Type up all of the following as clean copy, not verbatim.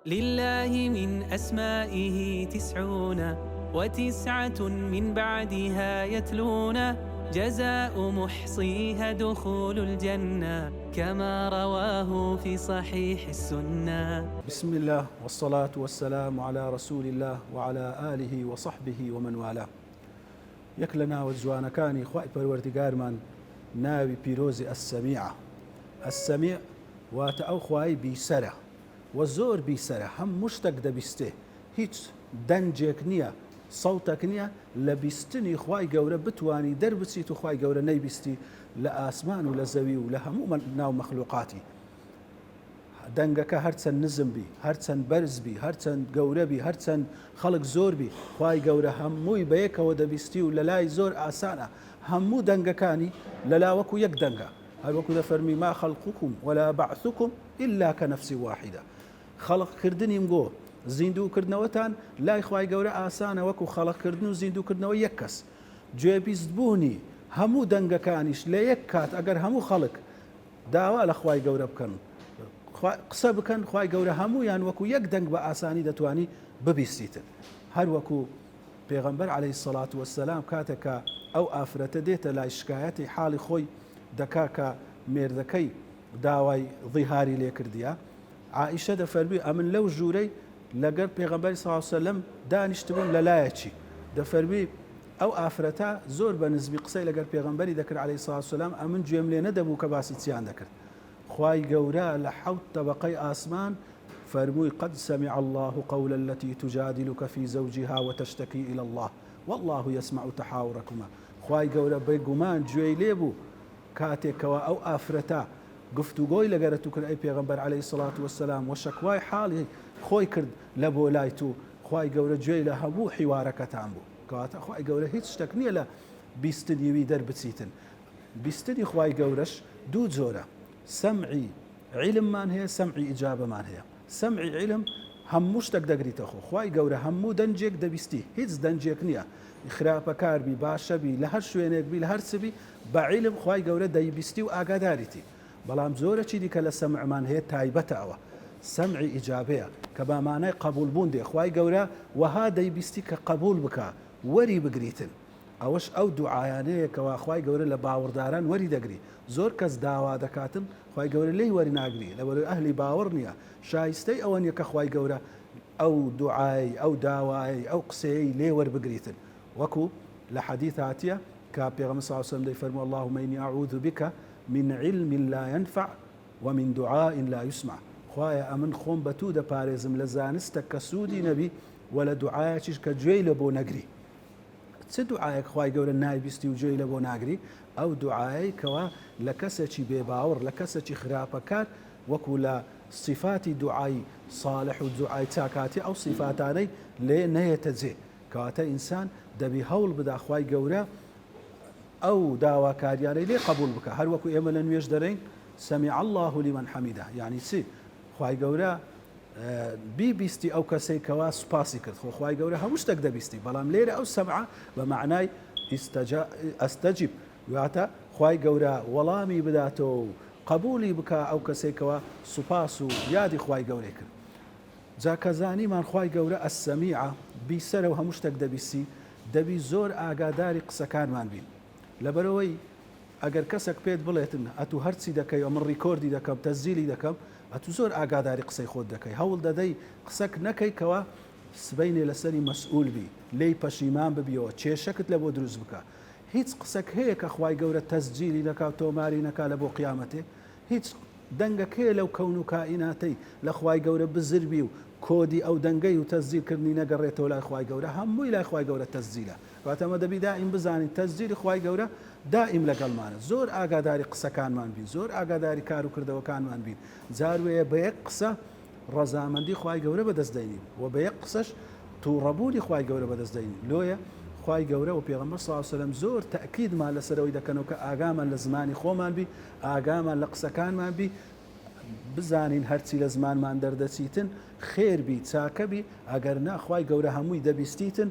للە من اسمائه تسعون وتسعة من بعدها یتلون جزاء محصیها دخول الجنە کما رواه فی صحیح السنە. بسم اللە والصلاة والسلام علی رسول اللە وعلی آله وصحبه ومن والاه یەک لە ناوە جوانەکانی خوای پەروەردگارمان ناوی پیرۆزی السمیعە السمیع واتە ئەو خوای بیسەرە وە زۆر بیسەرە هەموو شتەک دەبیستێ هیچ دەنگێک نیە سەوتەک نیە لە بیستنی خوای گەورە بتوانی دەربچیت و خوای گەورە نەیبیستی لە ئاسمان و لە زەوی و لە هەموو ناو مەخلوقاتی دەنگەکە هەرچەند نزم بی هەرچەند بەرز بی هەرچەند گەورە بی هەرچەند خەڵک زۆر بی خوای گەورە هەمووی بەیەکەوە دەبیستی و لەلای زۆر ئاسانە هەموو دەنگەکانی لەلا وەکو یەک دەنگە هەروەکو دەفەرمی ما خلقکم ولا بعثکم الا کنفس واحدە خەڵق کردنیم گۆ زیندوو کردنەوەتان لای خوای گەورە ئاسانە وەکو خەڵق کردن و زیندوو کردنەوەی یەک کەس گوێبیست بوونی هەموو دەنگەکانیش لە یەک کات ئەگەر هەموو خەڵک داوا لە خوای گەورە بکەن قسە بکەن خوای گەورە هەموویان وەکو یەک دەنگ بە ئاسانی دەتوانی ببیستیتن هەر وەکو پێغەمبەر علیە الصلوة والسلام کاتێک کە ئەو ئافرەتە دێتە لای شکایەتی حاڵی خۆی دەکا کە مێردەکەی داوای ظیهاری لێ کردیە عائیشە دەفەرموی ئەمن لەو ژوورەی لەگەر پێغەمبەری صلی اللە علیە وسلم دانیشتبووم لەلایەکی دەفەرموی ئەو ئافرەتە زۆر بە نزمی قسەی لەگەر پێغەمبەری دەکرد علیە الصلوة والسلام ئەمن گوێم لێ نەدەبوو کە باسی چیان دەکرد خوای گەورە لە حەوت تەبەقەی ئاسمان فەرمووی قد سمع اللە قول التي تجادلک فی زوجها وتشتکی الی اللە واللە یسمع تحاورکما خوای گەورە بێگومان گوێی لێ بوو کاتێک کەوا ئەو ئافرەتە گفتوگۆی لەگەرە تو کرد ئەی پێغەمبەر علیە الصلوة والسلام وە شەکوای حاڵی خۆی کرد لە بۆ لای تو خوای گەورە گوێی لە هەموو حیوارەکەتان بوو کەواتە خوای گەورە هیچ شتەک نیە لە بیستنی وی دەربچیتن بیستنی خوای گەورەش دوو جۆرە سەمعی عیلممان هەیە سەمعی ئیجابەمان هەیە سەمعی عیلم هەموو شتەک دەگریتە خۆ خوای گەورە هەموو دەنگێک دەبیستی هیچ دەنگێک نییە خراپەکار بی باشە بی لە هەر شوێنێک بی لە هەر چ بی بە عیلم خوای گەورە دەیبیستی و ئاگاداریتی بەڵام جۆرەکی دیکە لە سەمعمان هەیە تایبەتە ئەوە سەمعی ئیجابەیە کە بە مانای قەبوڵ بوون دێ خوای گەورە وەها دەیبیستی کە قەبوڵ بکا وەری بگریتن ئەوەش ئەو دوعایانەیە کەوا خوای گەورە لە باوەڕداران وەری دەگری زۆر کەس داوا دەکاتن خوای گەورە لێی وەری ناگری لەبەرئەوەی ئەهلی باوەڕ نیە شایستەی ئەوە نیە کە خوای گەورە ئەو دوعای ئەو داوایەی ئەو قسەیەی لێ وەربگریتن وەکو لە حەدیث هاتیە کە پێغەمبەر صلی اللە علیه وسلم دەیفەرموو اللهم انی اعوذ بک من علم لا ينفع ومن دعاء لا يسمع خوایە ئەمن خۆم بە تو دەپارێزم لە زانستەک کە سوودی نەبی وە لە دوعایەکیش کە گوێی لە بۆ نەگری چ دوعایەک خوای گەورە نایبیستی و گوێی لە بۆ ناگری؟ ئەو دوعایەی کەوا لە کەسێکی بێ باوەڕ، لە کەسێکی خراپەکار وەکو لە سیفاتی دوعای ساڵح و دوعای چاک هاتیە ئەو سیفاتانەی لێ نەیەتە جێ. کەواتە ئینسان دەبی هەوڵ بدا خوای گەورە ئەو داواکاریانەی لێ قەبوڵ بکا. هەر وەکو ئێمە لە نوێژ دەرێین سمع اللە لمن حمده یانی چی؟ خوای گەورە بیبیستی ئەو کەسەی کەوا سوپاسی کرد خۆ خوای گەورە هەموو شتێک دەبیستی بەڵام لێرە ئەو سەمعە بە مەعنای ئەستەجیب واتە خوای گەورە وەڵامی بداتەوە و قبولی بکا ئەو کەسەی کەوا سوپاس و یادی خوای گەورەی کرد جا کە زانیمان خوای گەورە السمیعە بیسەرە و هەموو شتێک دەبیسی دەبی زۆر ئاگاداری قسەکانمان بین لەبەرئەوەی ئەگەر کەسەک پێت بڵێتن ئەتوو هەرچی دەکەی ئەمن ڕیکۆردی دەکەم تەسجیلی دەکەم ئەتوو زۆر ئاگاداری قسەی خۆت دەکەی هەوڵ دەدەی قسەک نەکەی کەوا سبەینێ لەسەری مەسئول بی لێی پەشیمان ببیەوە کێشەکت لەبۆ دروست بکا هیچ قسەک هەیە کە خوای گەورە تەسجیلی نەکا و تۆماری نەکا لەبۆ قیامەتێ هیچ دەنگەک هەیە لەو کەون و کائیناتەی لە خوای گەورە بزر بی و کۆدی ئەو دەنگەی و تەسجیل کردنی نەگەڕێتەوە لای خوای گەورە هەمووی لای خوای گەورە تەسجیلە کەواتە ئەمە دەبی دائیم بزانین تەسجیلی خوای گەورە دائیم لەگەڵمانە زۆر ئاگاداری قسەکانمان بین زۆر ئاگاداری کار و کردەوەکانمان بین جار وەیە بە یەک قسە ڕەزامەندی خوای گەورە بەدەست دەینین و بە یەک قسەش توڕەبوونی خوای گەورە بەدەست دەینین لۆیە خوای گەورە و پێغەمبەر صلی اللە علیه وسلم زۆر تەئکیدمان لەسەرەوەی دەکەنەوە کە ئاگامان لە زمانی خۆمان بی ئاگامان لە قسەکانمان بی بزانین هەرچی لە زمانمان دەردەچیتن خێر بی چاکە بی ئەگەر نا خوای گەورە هەمووی دەبیستیتن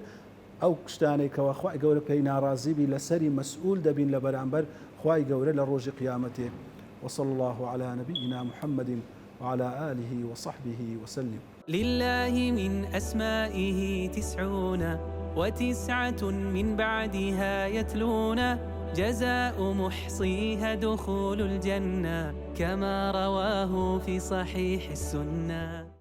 ئەو شتانەی کەوا خوای گەورە پێی ناڕازی بی لەسەری مەسئول دەبین لە بەرامبەر خوای گەورە لە ڕۆژی قیامەتێ وصلی اللە علی نبینا محمد وعلی آله وصحبه وسلم. لله من أسمائه تسعون وتسعة من بعدها يتلون جزاء محصيها دخول الجنة كما رواه في صحيح السنة.